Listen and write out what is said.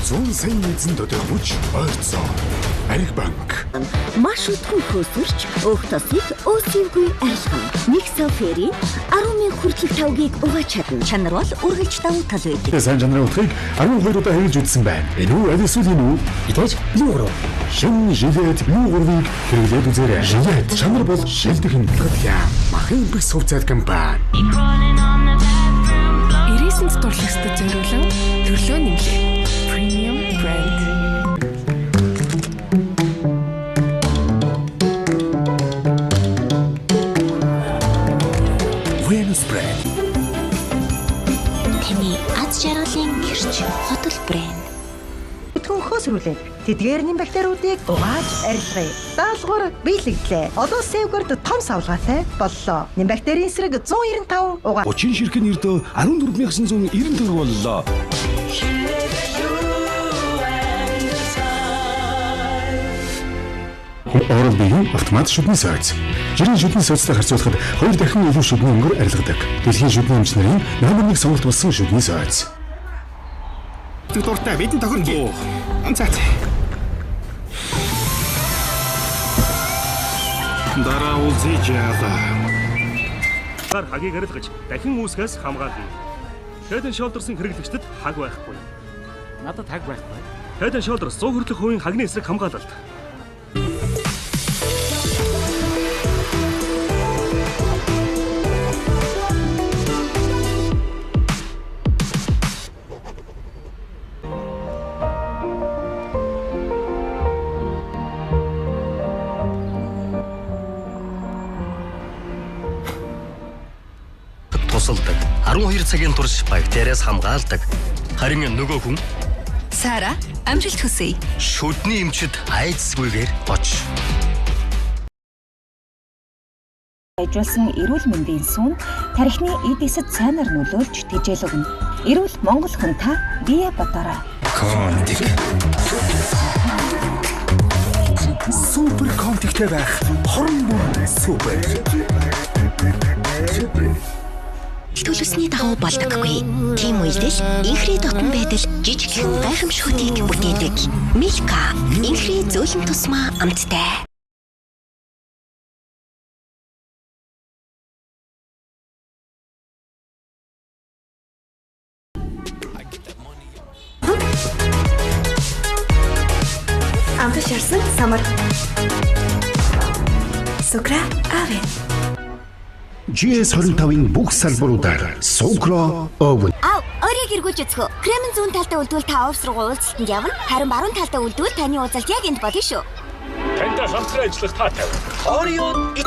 100 сая эзэн тодорхойлж ойрцоо. Ариг банк. Маш өтгөн хөөсөрч өөх тосыг өөсөвгүй арилгана. Нэг сав ферийн 10,000 хүртэлх тавгийг угааж чадна. Чанар бол үргэлж давуу тал байдаг. Сайн чанарын утгыг 12 удаа хэрэглэж үзсэн байна. Энэ үү аль эсвэл энэ үү? Идэж Blue 3. Шинэ Gillette Blue 3-ыг хэрэглээд үзээрэй. Gillette чанар бол шилдэх нь яа. Махын бэх сувцайд компани. 99-нд дурлагсдад зориулан төрлөө нэмлээ. Premium brand. Venus brand. Таны аз жаргалын гэрч хотол брэнд. Өтгөн хөөсрүүлээд тэдгээр нэм бактериудыг угааж арилгая. Даалгавар биелэгдлээ. Одоо Safeguard том савлгаатай боллоо. Нэм бактерийн эсрэг 195 угаа. 30 ширхэг нэрдөө 14990 төгрөг боллоо. Oral-B-ийн автомат шүдний сойц. Жирийн шүдний сойцтой харьцуулахад 2 дахин илүү шүдний өнгөөр арилгадаг. Дэлхийн шүдний эмч нарын номер 1 сонголт болсон шүдний сойц. Дуртай бидэн тохирно. За. Дараа уулзъя жаала. Гар хагийг арилгаж дахин үүсгээс хамгаална. Head and Shoulders-ын хэрэглэгчдэд хаг байхгүй. Надад хаг байхгүй. Head and Shoulders 100 хүртэлх хувийн хагны эсрэг хамгаалалт. Тусалдаг. 12 цагийн турш бактериас хамгаалдаг. Харин нөгөө хүн Сара амжилт хүсье. Шүдний эмчид айдасгүйгээр оч. Ажуулсан эрүүл мэндийн сүүн тархины эд эсэд сайнаар нөлөөлж тэжээл өгнө. Эрүүл Монгол хүн та бие бодоорой. Контик. Супер контиктэй байх. Хорон бүр супер. Төлөвсний дагуу болдоггүй. Тийм үйлдэл инхрий дотн байдал жижигхэн гайхамшгуудыг бүтээдэг. Милка инхрий зөөлөн тусмаа амттай. Амт шарсан самар. Сукра авэ. GS25-ын бүх салбаруудаар Сукро Oven. Ав, өөрийг эргүүлж үзэх үү. Кремэн зүүн талдаа үлдвэл та офис руу уулзалтанд явна. Харин баруун талдаа үлдвэл таны уулзалт яг энд болно шүү. Тантай хамтран ажиллах таатай. Orion